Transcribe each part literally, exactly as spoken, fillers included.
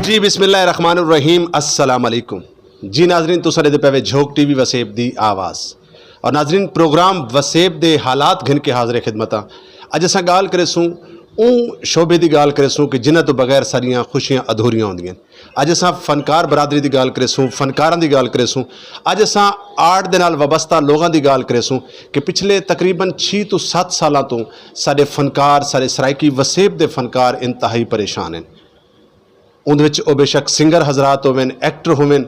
جی، بسم اللہ الرحمن الرحیم۔ السلام علیکم۔ جی ناظرین، تساں دے پے وے جھوک ٹی وی وسیب دی آواز۔ اور ناظرین، پروگرام وسیب دے حالات گھن کے حاضر خدمت ہاں۔ اج اساں گال کرے سوں اون شعبے دی گال کرے سوں کہ جنہاں تو بغیر ساریاں خوشیاں ادھوریاں ہوندیاں۔ اج اساں فنکار برادری دی گال کرے سوں، فنکاراں دی گال کرے سوں۔ اج اساں آرٹ دے نال وابستہ لوگاں دی گال کرے سوں کہ پچھلے تقریباً چھ تو ست سالاں تو ساڈے فنکار، سارے سرائیکی وسیب دے فنکار انتہائی پریشان ہیں۔ اون وچ او بے شک سنگر حضرات ہوون، ایکٹر ہوون،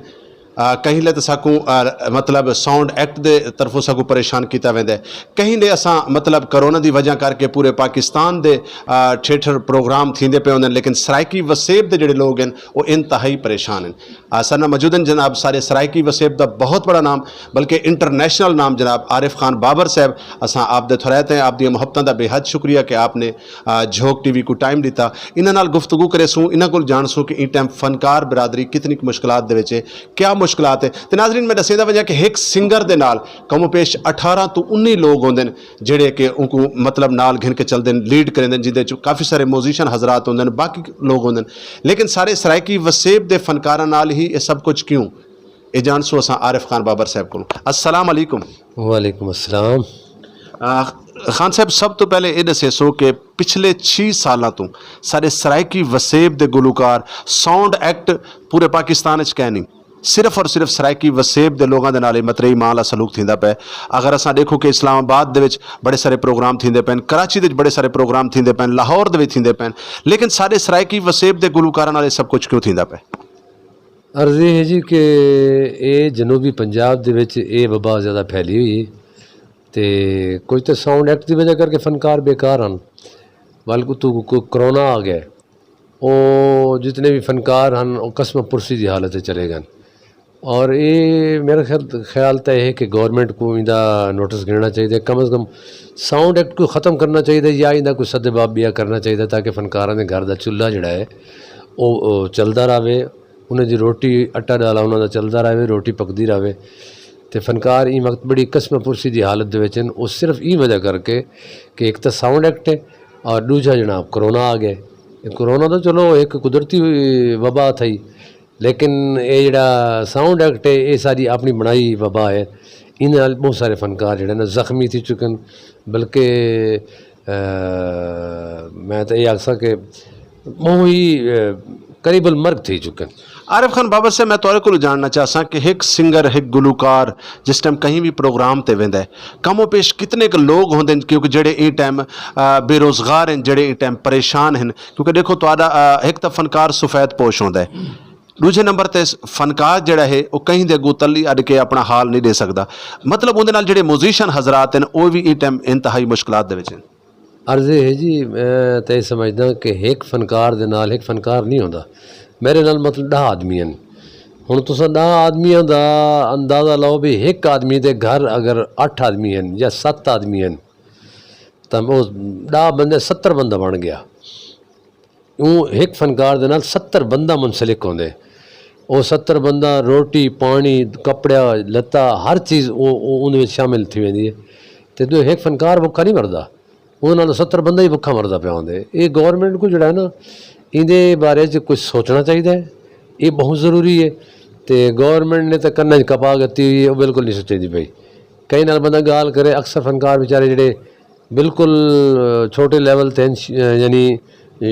آ، کہیں لے تے ساکوں، آ، مطلب ساؤنڈ ایکٹ دے طرفوں ساکوں پریشان کیتا ویندا ہے۔ کہیں لے اساں مطلب کرونا دی وجہ کر کے پورے پاکستان دے، آ، تھیٹر پروگرام تھیندے پے ہوندے نے، لیکن سرائیکی وسیب دے جڑے لوگ ہیں، او انتہائی پریشان ہیں۔ آ، سارے نال موجود ہیں جناب، سارے سرائیکی وسیب دا بہت بڑا نام، بلکہ انٹرنیشنل نام جناب عارف خان بابر صاحب۔ اساں آپ دے تھوڑے تے آپ دی محبتاں دا بے حد شکریہ کہ آپ نے، آ، جھوک ٹی وی کو ٹائم دیتا۔ انہاں نال گفتگو کرے سوں، انہاں کول جان سوں کہ این ٹائم فنکار برادری کتنی کُ مشکلات دے وچ ہے، کیا مشکلات ہے۔ تے ناظرین، میں دسیندا ونجا کہ ایک سنگر دے نال کم و پیش اٹھارہ تو انی لوگ ہوندے نے، جڑے کہ ان کو مطلب نال گھن کے چلدے نے، لیڈ کریندے نے، جدے وچ کافی سارے میوزیشن حضرات ہوندے نے، باقی لوگ ہوندے نے۔ لیکن سارے سرائیکی وسیب دے فنکاراں نال ہی یہ سب کچھ کیوں؟ یہ جان سو اساں عارف خان بابر صاحب کو۔ السلام علیکم۔ وعلیکم السلام۔ آ، خان صاحب، سب تو پہلے یہ دسے سو کہ پچھلے چھ سالاں تو سارے سرائیکی وسیب دے گلوکار ساؤنڈ ایکٹ پورے پاکستان وچ کہہ نہیں، صرف اور صرف سرائیکی وسیب دے لوگاں دے نال اے مترے ایمان والا سلوک تھیندا پے۔ اگر اساں دیکھو کہ اسلام آباد دے وچ بڑے سارے پروگرام تھیندے پین، کراچی دے وچ بڑے سارے پروگرام تھیندے پین، لاہور دے وچ تھیندے پین، لیکن سارے سرائیکی وسیب دے گلوکاراں نال اے سب کچھ کیوں تھیندا پے؟ عرض یہ ہے جی کہ اے جنوبی پنجاب دے وچ اے وبا زیادہ پھیلی ہوئی ہے۔ تے کچھ تے ساؤنڈ ایکٹ دی وجہ کر کے فنکار بیکار ہن، بلکہ تو کو-، کرونا آ گیا ہے۔ او جتنے بھی فنکار ہن، او قسم پرسی دی حالت وچ چلے گئے۔ اور اے میرا خیال، خیال تے ہے کہ گورنمنٹ کو ایندا نوٹس گھننا چاہیے، کم از کم ساؤنڈ ایکٹ کو ختم کرنا چاہیے یا ایندا کوئی سد باب بیا کرنا چاہیے، تاکہ فنکاراں دے گھر دا چولہا جڑا ہے، او، او چلدا رہے، انہاں دی روٹی، اٹا ڈالا انہاں دا چلدا رہے، روٹی پکدی رہے۔ تے فنکار ایں وقت بڑی قسم پرسی دی حالت دے وچ ہن، او صرف ایں وجہ کر کے کہ ایک تاں ساؤنڈ ایکٹ ہے اور دوجا جناب کرونا آ گیا ہے۔ اے کرونا تو چلو ایک قدرتی وبا تھئی، لیکن اے جڑا ساؤنڈ ایکٹ ہے، اے ساری اپنی بنائی وبا ہے۔ ان نال بہت سارے فنکار جڑے نا زخمی تھی چکن، بلکہ، اے، میں تو یہ آخساں کہ بہت ہی، اے، قریب المرگ تھی چکن۔ عارف خان بابر سے میں تھوڑے کو جاننا چاہساں کہ ایک سنگر، ایک گلوکار جس ٹائم کہیں بھی پروگرام تے ویندا ہے، کم و پیش کتنے ک لوگ ہوندے نے؟ کیونکہ جڑے ایں ٹائم، آ، بے روزگار ہیں، جڑے ایں ٹائم پریشان ہیں، کیونکہ دیکھو تہاڈا، آ، ایک تاں فنکار سفید پوش ہوندا ہے، دوجے نمبر تے فنکار جڑا ہے وہ کہیں دے اگوں تلی اڈ کے اپنا حال نہیں دے سکدا۔ مطلب اوندے نال جڑے میوزیشن حضرات ہیں وہ بھی ایں ٹائم انتہائی مشکلات دے وچ ہیں۔ عرض یہ ہے جی، میں تے سمجھدا کہ ایک فنکار دے نال ایک فنکار نہیں ہوندا۔ میرے نال مطلب دہ آدمی ہیں۔ ہن تساں دہ آدمیاں دا اندازہ لاؤ بھی ایک آدمی دے گھر اگر اٹھ آدمی ہیں یا ست آدمی ہیں، تاں او دہ بندے ستر بندہ بن گیا۔ اوں ایک فنکار دے نال ستر بندہ منسلک ہوندے۔ او ستر بندہ روٹی، پانی، کپڑا، لتا، ہر چیز او، او، اوندے وچ شامل تھی ویندی ہے۔ تے جو ایک فنکار بھکھا نہیں مردا، اوندے نال ستر بندہ ہی بھکھا مردا پیا ہوندے۔ اے گورنمنٹ کو جڑا ہے نا، ایندے بارے چ کچھ سوچنا چاہیدا ہے۔ اے بہت ضروری ہے۔ تے گورنمنٹ نے تے کناں چ کپا گتی ہوئی ہے، او بالکل نہیں سوچی دی پئی۔ کئی نال بندہ گال کرے، اکثر فنکار بیچارے جڑے بالکل، آ، چھوٹے لیول تے ہن، آ، یعنی، آ،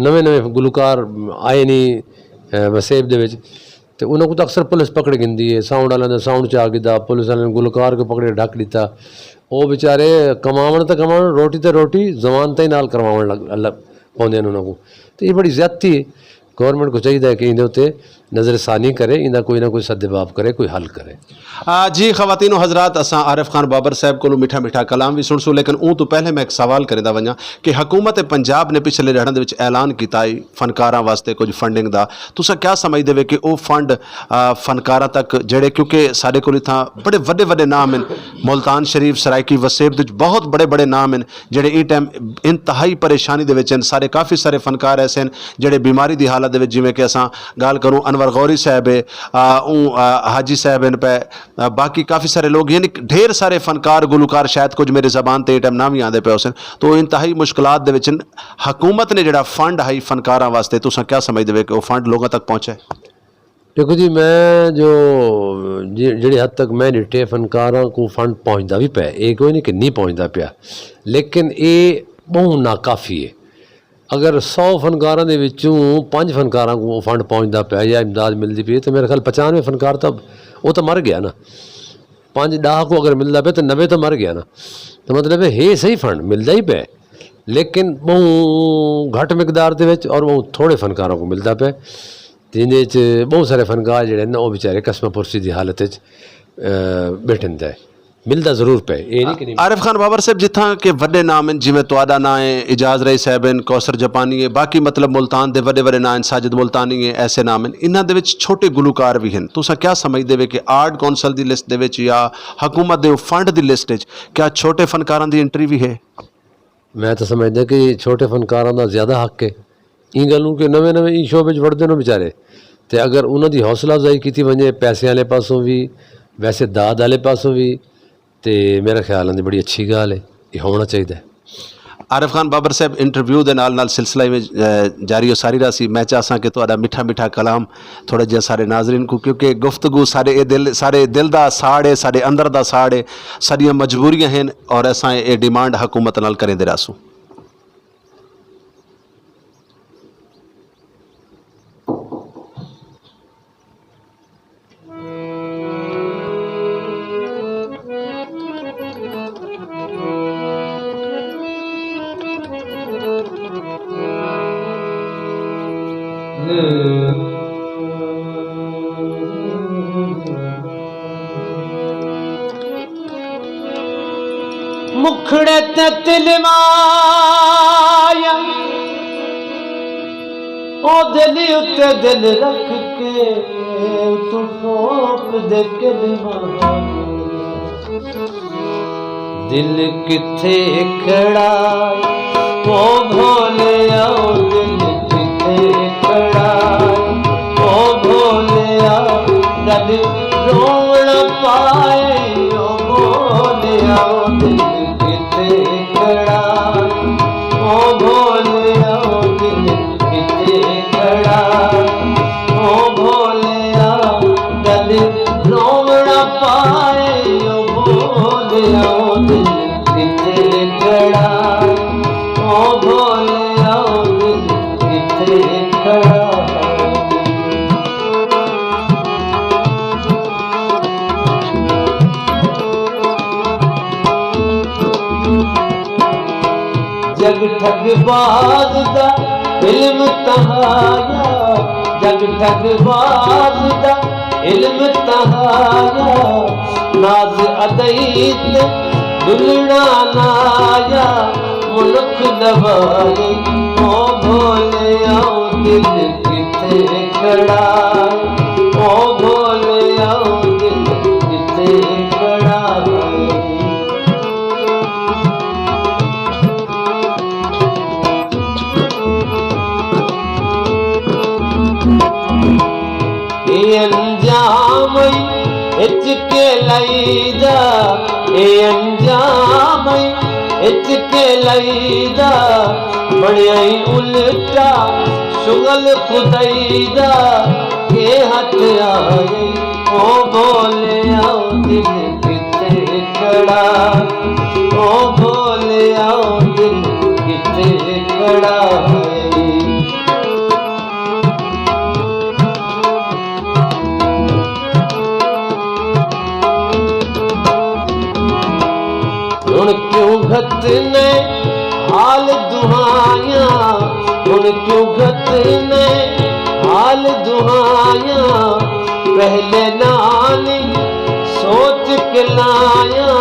نویں نویں گلوکار آئے نی، آ، وسیب دے وچ، تے انہاں کو تاں اکثر پولیس پکڑ گھندی ہے، ساؤنڈ والیاں دا ساؤنڈ چا گھدا، پولیس والیاں نے گلوکار کو پکڑ کے ڈھک دیتا۔ او بیچارے کماون تے کماون، روٹی تے روٹی، زبان تے نال کرواون لگ، لگ پوندے نے انہاں کو۔ تے یہ بڑی زیادتی ہے۔ گورنمنٹ کو چاہیے کہ ایندے اُتے نظر ثانی کرے، ایندا کوئی نہ کوئی سد باب کرے، کوئی حل کرے۔ آ، جی خواتین و حضرات، اساں عارف خان بابر صاحب کولوں میٹھا میٹھا کلام بھی سن سو، لیکن اون تو پہلے میں ایک سوال کریندا ونجاں کہ حکومت پنجاب نے پچھلے دناں دے وچ اعلان کیتا ہے فنکاراں واسطے کچھ فنڈنگ دا۔ تساں کیا سمجھدے وے کہ او فنڈ، آ، فنکاراں تک جڑے، کیونکہ ساڈے کول اتھاں بڑے وڈے وڈے نام ہیں، ملتان شریف، سرائیکی وسیب دے وچ بہت بڑے بڑے نام ہیں جڑے ایں ٹائم انتہائی پریشانی دے وچ ہیں۔ سارے، کافی سارے فنکار ایسے ہیں جڑے بیماری دی حالت دے وچ، جویں کہ اساں گل کروں، انور غوری صاحب ہے، آ، اوں، آ، حاجی صاحب ہن پے، آ، باقی کافی سارے لوگ، یعنی ڈھیر سارے فنکار، گلوکار، شاید کچھ میرے زبان تے ٹائم نہ وی آندے پے ہوسن۔ تو انتہائی مشکلات دے وچ ہن۔ حکومت نے جڑا فنڈ ہائی فنکاراں واسطے، تساں کیا سمجھدے وے کہ وہ فنڈ لوگوں تک پہنچے؟ دیکھو جی، میں جو جی-، جڑی حد تک میں ڈٹے، فنکاراں کو فنڈ پہنچدا بھی پیا، یہ کوئی نہیں کہ نہیں پہنچدا پیا، لیکن یہ بہت ناکافی ہے۔ اگر سو فنکاراں دے وچوں پنج فنکاراں کو فنڈ پہنچدا پیا یا امداد ملدی پئی ہے، تو میرے خیال پچانوے فنکار تو، وہ تو مر گیا نا۔ پنج ڈاہ کو اگر ملدا پیا تو نوے تو مر گیا نا۔ تو مطلب ہے، ہے صحیح، فنڈ ملدا ہی پیا، لیکن بہت گھٹ مقدار دے وچ اور بہت تھوڑے فنکاراں کو ملدا پیا، جیندے وچ بہت سارے فنکار جڑے نا، وہ بیچارے قسمہ پرسی دی حالت وچ، اے، بیٹھن دے۔ ملدا ضرور پے، اے نہیں کہ نہیں۔ عارف خان بابر صاحب، جتھاں کہ وڈے نام ہیں، جویں تہاڈا نام ہے، اجاز رئی صاحب ہیں، کوثر جاپانی ہے، باقی مطلب ملتان دے وڈے وڈے نام ہیں، ساجد ملتانی ہے، ایسے نام ہیں، انہاں دے وچ چھوٹے گلوکار بھی ہیں۔ تساں کیا سمجھدے وے کہ آرٹ کونسل دی لسٹ دے وچ یا حکومت دے فنڈ دی لسٹ وچ کیا چھوٹے فنکاراں دی انٹری بھی ہے؟ میں تو سمجھدا کہ چھوٹے فنکاراں دا زیادہ حق ہے۔ این گل نوں کہ نویں نویں این شعبے وچ وڑدے نوں بیچارے، تے اگر انہاں دی حوصلہ افزائی کیتی ونجے، پیسے والے پاسوں بھی، ویسے داد والے پاسوں بھی، تے میرا خیال ہے بڑی اچھی گل ہے، یہ ہونا چاہیے۔ عارف خان بابر صاحب، انٹرویو دے نال نال سلسلہ میں، اے، جاری ہو ساری رہا سی۔ میں چاہساں کہ تہاڈا میٹھا میٹھا کلام تھوڑا جہا سارے ناظرین کو، کیونکہ گفتگو سارے اے دل، سارے دل دا ساڑ ہے، سارے اندر دا ساڑ ہے، ساڈیاں مجبوریاں ہیں، اور اساں اے ڈیمانڈ حکومت نال کریں دے رہسوں۔ مکھڑے تے تلوایا، او دل اُتے دل رکھ کے، تو ٹھوک دے کلمہ۔ دل کتھے کھڑا، او بھولیا، او دل کتھے کھڑا، او بھولیا، دل رونا پائے، او بھولیا، او دل کتھے کھڑا، او بھولیا، او دل کتھے کھڑا، او بھولیا، دل رونا پائے، او بھولیا، او دل کتھے کھڑا، او بھولیا، او دل کتھے کھڑا۔ جگ ٹھگ باز دا علم تہایا، جگ ٹھگ باز دا علم تہایا، ناز ادئی تے دلنا نایا، ملک دوائی، او بھولیا، او دل کتے کھڑا، او بھولیا، او دل کتے کھڑا۔ اے انجام اچ کے لئی دا، اے انجام اچ کے لئی دا، بنیا ای الٹا شغل خدائی دا، کے ہتھ آئے، او بولیا دل کتے کھڑا، او بولیا دل کتے کھڑا ہے۔ ہن کیوں گھتنے حال دہائیاں، ہن کیوں گھتنے حال دہائیاں، پہلے نانی سوچ کے لایا،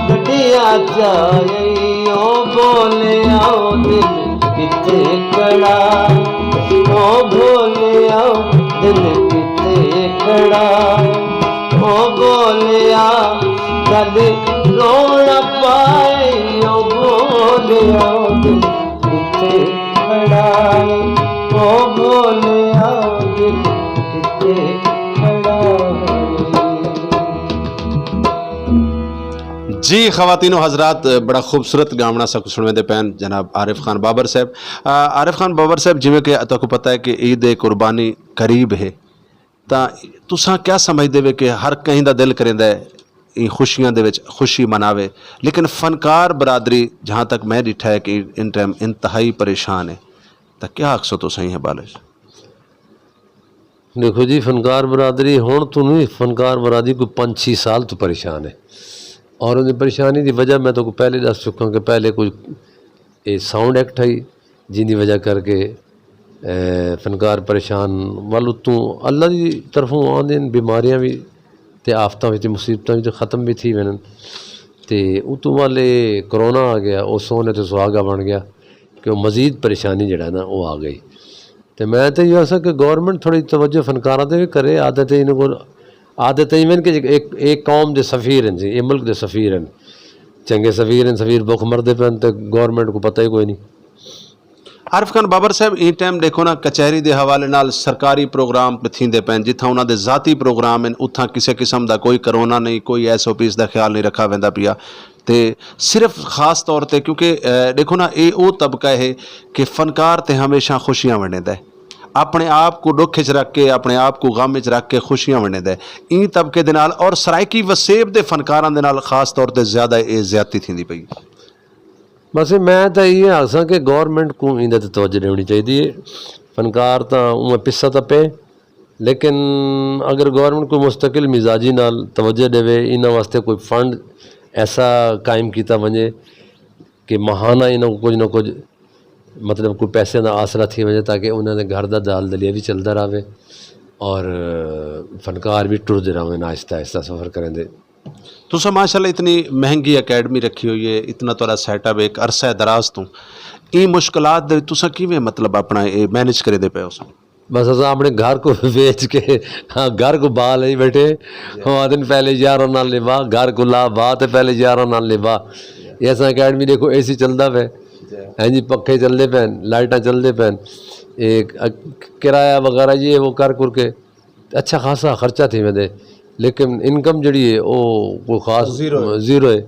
گڈیا جائے، او بولیا دل کتے کھڑا، او بولیا دل کتے کھڑا، او بولیا دل رونا پائے، او بولیا دل کتے کھڑا، او بولیا جی، خواتین و حضرات، بڑا خوبصورت گاونا سکو سنویں دے پین جناب عارف خان بابر صاحب۔ آ، عارف خان بابر صاحب، جویں کہ تہاکوں پتہ ہے کہ عید قربانی قریب ہے، تاں تساں کیا سمجھدے وے کہ ہر کہیں دا دل کریندا ہے ایں خوشیاں دے وچ خوشی مناوے، لیکن فنکار برادری، جہاں تک میں ڈٹھا ہے، کہ ان ٹائم انتہائی پریشان ہے، تاں کیا آکھسو تساں ایں حوالے وچ؟ دیکھو جی، فنکار برادری ہن تو نہیں، فنکار برادری کوئی پانچ چھ سال تو پریشان ہے۔ اور ان پریشانی دی وجہ میں تو پہلے دس چکا کہ پہلے کوئی اے ساؤنڈ ایکٹ ہے، جن دی وجہ کر کے، اے، فنکار پریشان۔ ول اتوں اللہ دی طرفوں آندے نے، بیماریاں بھی تے آفتاں بھی تے مصیبتاں بھی تے ختم بھی تھی وینن۔ تے اتوں والے کرونا آ گیا، او سونے تے سہاگا بن گیا کہ وہ مزید پریشانی جڑا نا، وہ آ گئی۔ تے میں تے یہ آسا کہ گورنمنٹ تھوڑی توجہ فنکاراں تے بھی کرے۔ عادت ہے انہاں کول، عادت ہے ایون کہ ایک، ایک قوم دے سفیر ہیں جی، ایک ملک دے سفیر ہیں۔ چنگے سفیر ہیں، سفیر بھوک مردے پن تے گورنمنٹ کو پتہ ہی کوئی نہیں۔ عارف خان بابر صاحب، این ٹائم دیکھو نا، کچہری دے حوالے نال سرکاری پروگرام پہ تھیندے پین، جتھاں انہاں دے ذاتی پروگرام ہیں، اتھاں کسے قسم دا کوئی کرونا نہیں، کوئی ایس او پیز دا خیال نہیں رکھا ویندا پیا۔ تے صرف خاص طور تے کیونکہ، اے، دیکھو نا، اے او طبقہ ہے کہ فنکار تے ہمیشہ خوشیاں ونڈیندا ہے، اپنے آپ کو دکھ وچ رکھ کے، اپنے آپ کو غم وچ رکھ کے خوشیاں ونڈیندا ہے۔ این طبقے دے نال اور سرائیکی وسیب دے فنکاراں دے نال خاص طور تے زیادہ اے زیادتی تھیندی پئی۔ بس میں تاں ایہہ آکھساں کہ گورنمنٹ کو ایندے تے توجہ دینی چاہیدی ہے۔ فنکار تاں اوہ پسا تاں پے، لیکن اگر گورنمنٹ کو مستقل مزاجی نال توجہ دے، انہاں واسطے کوئی فنڈ ایسا قائم کیتا ونجے کہ ماہانہ انہاں کو کچھ نہ کچھ، مطلب، کوئی پیسے دا آسرا تھی ونجے، تاکہ انہاں دے گھر دا دال دلیا بھی چلدا رہے اور فنکار بھی ٹردے رہے آہستہ آہستہ سفر کریں دے۔ تساں ماشاءاللہ اتنی مہنگی اکیڈمی رکھی ہوئی ہے، اتنا تہاڈا سیٹ اپ ایک عرصہ دراز تو، ایں مشکلات دے وچ تساں کیویں، مطلب، اپنا اے مینج کرے دے پئے ہو؟ بس اساں اپنے گھر کو ویچ کے، ہاں، گھر کو با لئی بیٹھے۔ ہاں، دن پہلے یاراں نال نبھا، گھر کو لا با تے پہلے یاراں نال نبھا۔ یہ اساں اکیڈمی دیکھو، اے سی چلدا پے، ہاں جی، پکھے چلدے پین، لائٹاں چلدے پین، ایک کرایہ وغیرہ یہ وہ کر کر کے اچھا خاصا خرچہ تھی ویندے، لیکن انکم جڑی ہے، او کوئی خاص زیرو ہے۔ زیرو ہے۔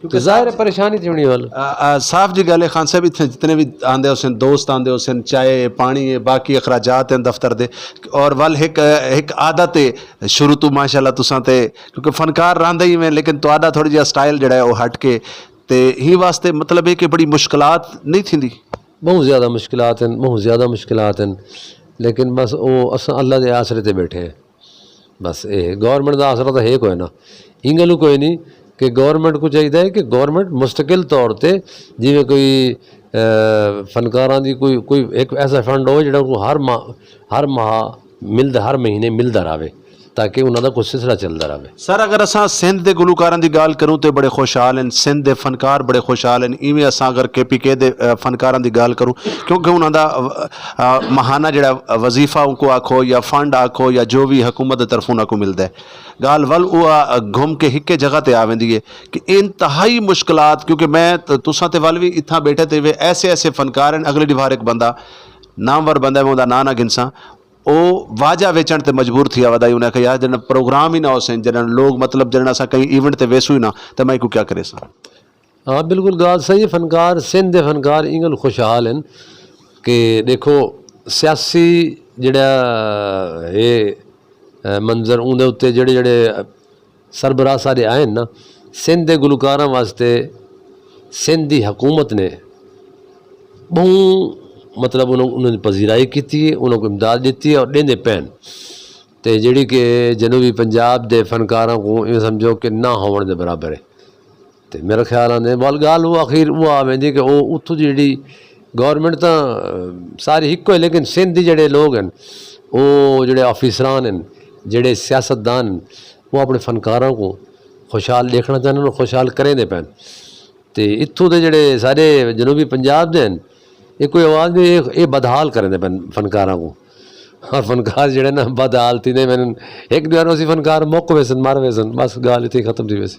کیونکہ تے ظاہر ہے، صاحب جی، پریشانی تھی ہونی ول۔ آ، آ، صاحب جی، گل ہے، خان صاحب، اتنے جتنے بھی آندے ہو سن، دوست آندے ہو سن، چائے، پانی ہے، باقی اخراجات ہیں دفتر دے، اور ول ایک، ایک عادت ہے شروع تو ماشاءاللہ تساں تے، کیونکہ فنکار راندے ہی میں، لیکن تہاڈا تھوڑا جہا سٹائل جڑا ہے، وہ ہٹ کے، تے ہی واسطے مطلب ہے کہ بڑی مشکلات نہیں تھیندی؟ بہت زیادہ مشکلات ہیں، بہت زیادہ مشکلات ہیں، لیکن بس او اساں اللہ دے آسرے تے بیٹھے ہیں۔ بس اے گورنمنٹ دا آسرا تاں ہے کوئی نہ، انگل کوئی نہیں کہ گورنمنٹ کو چاہیدا ہے کہ گورنمنٹ مستقل طور تے جویں کوئی، اے، فنکاراں دی کوئی، کوئی ایک ایسا فنڈ ہو جڑا کو ہر ماہ، ہر ماہ ملدا، ہر مہینے ملدا رہے، تاکہ انہاں دا کچھ سلسلہ چلدا رہے۔ سر، اگر اساں سندھ دے گلوکاراں دی گل کروں تے بڑے خوشحال ہیں، سندھ دے فنکار بڑے خوشحال ہیں۔ ایویں اساں اگر کے پی کے دے، اے، فنکاراں دی گل کروں، کیونکہ انہاں دا، اے، ماہانہ جڑا وظیفہ ان کو آکھو یا فنڈ آکھو یا جو بھی حکومت دے طرفوں انہاں کو ملدا ہے، گال ول او، آ، گھوم کے ہکے جگہ تے آ ویندی ہے کہ انتہائی مشکلات، کیونکہ میں ت-، تساں تے ول وی اتھاں بیٹھے تے وے ایسے ایسے فنکار ہیں، اگلے ڈیوار ایک بندہ، نامور بندہ ہے، میں اوندا ناں نہ گنساں، او واجہ ویچن تے مجبور تھی آودا ہی۔ انہاں کہا، "یار، جنہاں پروگرام ہی نہ ہو سن، جنہاں لوگ، مطلب، جنہاں سا کہیں ایونٹ تے ویسو ہی نہ، تے میں کو کیا کرے ساں؟" ہاں، بالکل گال صحیح ہے۔ فنکار، سندھ دے فنکار اینگل خوشحال ہیں کہ دیکھو، سیاسی جڑا ہے، اے، منظر، اون دے اُتے جڑے، جڑے سربراہ سارے آئے ہیں نا، سندھ دے گلوکاراں واسطے سندھ دی حکومت نے بہوں، مطلب، انہوں، انہوں نے پذیرائی کیتی ہے، انہوں کو امداد دیتی ہے اور دیندے پین۔ تے جڑی کہ جنوبی پنجاب دے فنکاراں کو ایویں سمجھو کہ نہ ہون دے برابر ہے۔ تے میرا خیال آندے، ول گال وہ آخر وہ آ ویندی کہ وہ اتھوں دی جڑی گورنمنٹ تاں، اہ، ساری ہکو ہے، لیکن سندھ دے جڑے لوگ ہیں، وہ جڑے آفیسران ہیں، جڑے سیاستدان ہیں، وہ اپنے فنکاراں کو خوشحال دیکھنا چاہندے اور خوشحال کریں دے پین۔ تے اتھوں دے جڑے سارے جنوبی پنجاب دے ہیں، یہ کوئی آواز نہیں، یہ، یہ بدحال کریں دے پین فنکاراں کو۔ اور فنکار جڑے نا بدحال تھی دے، میں ایک دیوار اسی فنکار موقع ویسن، مار ویسن، بس گال اتنی ختم تھی ویسی۔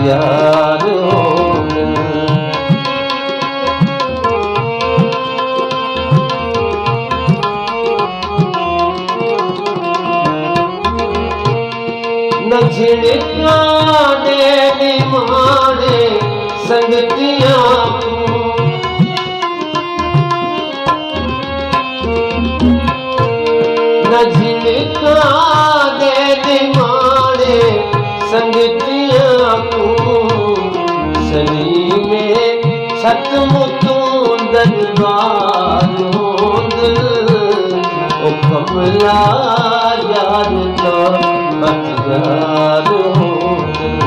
یار ہو۔ نہ جھڑکاں دے نمانے سنگتیاں کوں، نہ جھڑکاں دے نمانے سنگتیاں کوں، سلیمے ختم توں دربار ہوندن۔ او کملا یار تو مت یار ہوندن۔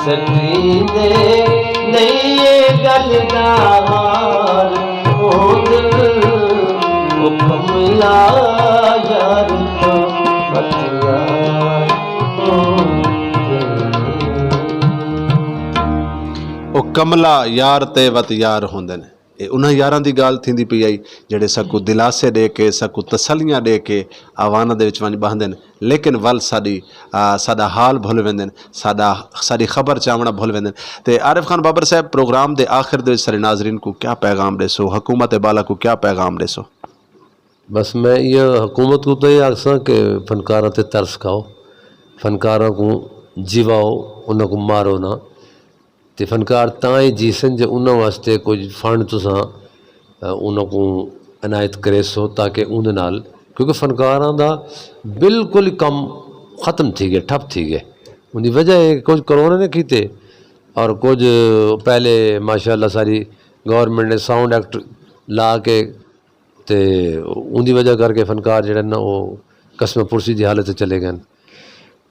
سٹی دے نہیں اے گل دا ہار ہوندن۔ او کملا یار تو مت یار ہوندن۔ او کملا یار تے وت یار ہوندے نے۔ اے انہاں یاراں دی گال تھیندی پئی آئی، جڑے ساکو دلاسے دے کے، ساکو تسلیاں دے کے، آواناں دے وچ ونج باہندے نے، لیکن ول ساڈی، آ، ساڈا حال بھل ویندے نے، ساڈا، ساڈی خبر چاونا بھل ویندے نے۔ تے عارف خان بابر صاحب، پروگرام دے آخر دے وچ سارے ناظرین کو کیا پیغام دے سو؟ حکومت بالا کو کیا پیغام دے سو؟ بس میں یہ حکومت کو تو یہ آکھساں کہ فنکاراں تے ترس کھاؤ، فنکاراں کو جیواؤ، انہاں کو مارو نہ۔ تے فنکار تاں ہی جیسن جے انہاں واسطے کچھ فنڈ تساں، آ، انہاں کو عنایت کرے سو تاکہ اون دے نال، کیونکہ فنکاراں دا بالکل ہی کم ختم تھی گیا، ٹھپ تھی گیا۔ ان دی وجہ ہے کہ کچھ کرونا نے کیتے اور کچھ پہلے ماشاءاللہ ساری گورنمنٹ نے ساؤنڈ ایکٹ لا کے تے ان دی وجہ کر کے فنکار جڑے نا، وہ قسم پرسی دی حالت چ چلے گئے۔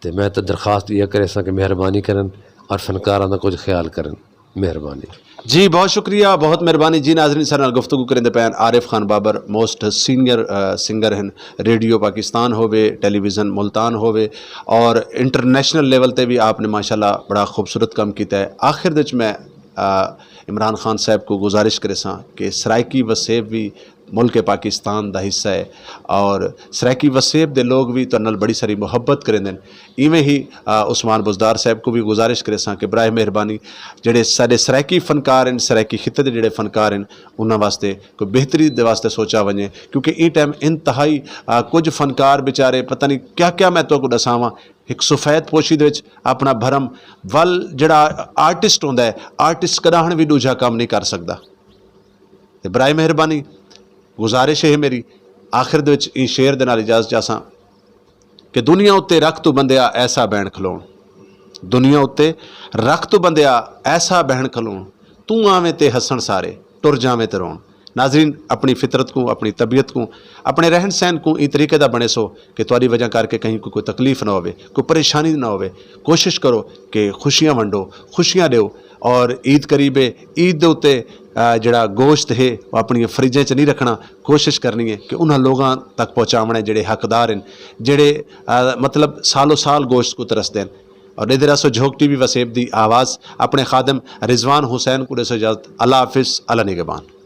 تے میں تے درخواست یہ کرے ساں کہ مہربانی کرن اور فنکاراں دا کچھ خیال کرن۔ مہربانی۔ جی، بہت شکریہ، بہت مہربانی۔ جی ناظرین، سارے نال گفتگو کریں دے پین عارف خان بابر، موسٹ سینئر، آ، سنگر ہیں، ریڈیو پاکستان ہووے، ٹیلی ویژن ملتان ہووے، اور انٹرنیشنل لیول تے بھی آپ نے ماشاءاللہ بڑا خوبصورت کام کیتا ہے۔ آخر دے وچ میں، آ، عمران خان صاحب کو گزارش کرے ساں کہ سرائیکی وسیب بھی ملک پاکستان دا حصہ ہے، اور سرائیکی وسیب دے لوگ بھی تہاڈے نال بڑی ساری محبت کریندے نے۔ ایویں ہی، آ، عثمان بزدار صاحب کو بھی گزارش کرے ساں کہ براہ مہربانی جڑے سارے سرائیکی فنکار ہیں، سرائیکی خطے دے جڑے فنکار ہیں، انہاں واسطے کوئی بہتری دے واسطے سوچا ونجے، کیونکہ ایں ٹائم انتہائی، آ، کچھ فنکار بیچارے پتہ نہیں کیا کیا میں تہاکوں دساواں، ایک سفید پوشی دے وچ اپنا بھرم ول جڑا آرٹسٹ ہوندا ہے، آرٹسٹ کداہن بھی دوجا کام نہیں کر سکدا۔ تے برائے مہربانی گزارش ہے میری، آخر دے وچ ایں شعر دے نال اجازت چاہساں کہ دنیا اُتے رکھ تو بندیا ایسا بہن کھلون، دنیا اُتے رکھ تو بندیا ایسا بہن کھلون، توں آویں تے ہسن سارے، ٹر جاویں تے رون۔ ناظرین، اپنی فطرت کو، اپنی طبیعت کو، اپنے رہن سہن کو ایں طریقے دا بنے سو کہ تہاڈی وجہ کر کے کہیں کو کوئی تکلیف نہ ہوے، کوئی پریشانی نہ ہوے۔ کوشش کرو کہ خوشیاں ونڈو، خوشیاں دیو، اور عید قریب ہے، عید دے اُتے، آ، جڑا گوشت ہے، وہ اپنی فریجاں چ نہیں رکھنا، کوشش کرنی ہے کہ انہاں لوگاں تک پہنچاونا ہے جڑے حقدار ہیں، جڑے، آ، مطلب سالو سال گوشت کو ترسدے ہیں۔ اور ادھر اسو جھوک ٹی وی وسیب دی آواز، اپنے خادم رضوان حسین کو دسو اجازت۔ اللہ حافظ، اللہ نگہبان۔